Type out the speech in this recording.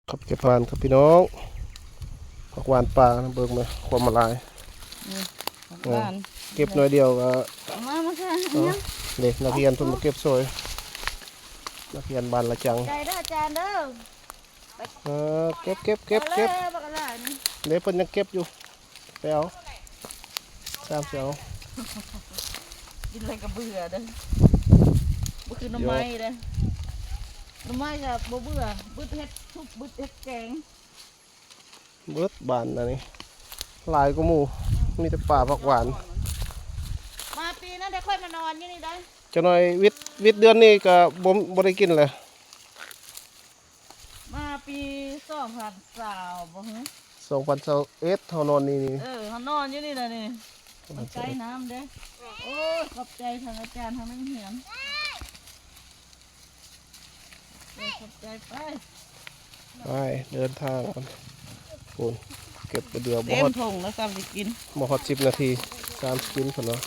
ຄັບ ເກັບຫວານຄັບພີ່ນ້ອງ ຜັກຫວານປ່ານະ ເບິ່ງນະ ຄວາມມາຫຼາຍ ນີ້ ເອີ ຫວານ ເກັບໜ້ອຍດຽວກໍ ເອົາມາ ມາ ເອີ ເອົາ ເດ້ ນັກຮຽນເພິ່ນມາເກັບຊ່ອຍ ນັກຮຽນບ້ານລະຈັງ ໃຈເດີອາຈານເດີ ເອີ ເກັບ ເກັບ ເກັບ ເກັບ ເອີ ບັກຫຼາຍນີ້ ເດ້ ເພິ່ນຍັງເກັບຢູ່ ໄປເອົາ ຕາມຊິເອົາ ກິນແລ້ວກໍເບື່ອເດີ ບໍ່ຄືໜໍ່ໄມ້ເດີ ໜໍ່ໄມ້ກໍບໍ່ເບື່ອ ບຶດເຮັດຊຸບ ບຶດເຮັດແກງ ເບິດບ້ານອັນນີ້ ຫຼາຍກວ່າໝູ່ ມີແຕ່ປ່າຜັກຫວານ ມາປີນັ້ນໄດ້ ຂ້ອຍມານອນຢູ່ນີ້ໄດ້ ຈັກໜ້ອຍວິດ ວິດເດືອນນີ້ກໍບໍ່ ບໍ່ໄດ້ກິນແຫຼະ ມາປີສອງພັນຊາວບໍ່ຫື ສອງພັນຊາວເອັດ ເຮົານອນນີ້ນີ້ ເອີ ເຮົານອນຢູ່ນີ້ແຫຼະນີ້ ມັນໃກ້ນ້ຳເດ້ ໂອ້ຍ ຂອບໃຈທັງອາຈານທັງນັກຮຽນ ເອີ ຂອບໃຈ ໄປ ໄປ ເດີນທາງກັນ ພຸ້ນ ເກັບໄປດຽວ ບໍ່ ເຕັມ ຮອດ ຖົງແລ້ວ ຊ້ຳຊິກິນ ບໍ່ຮອດສິບນາທີ ຕາມຊິກິນ ເພິ່ນວ່າ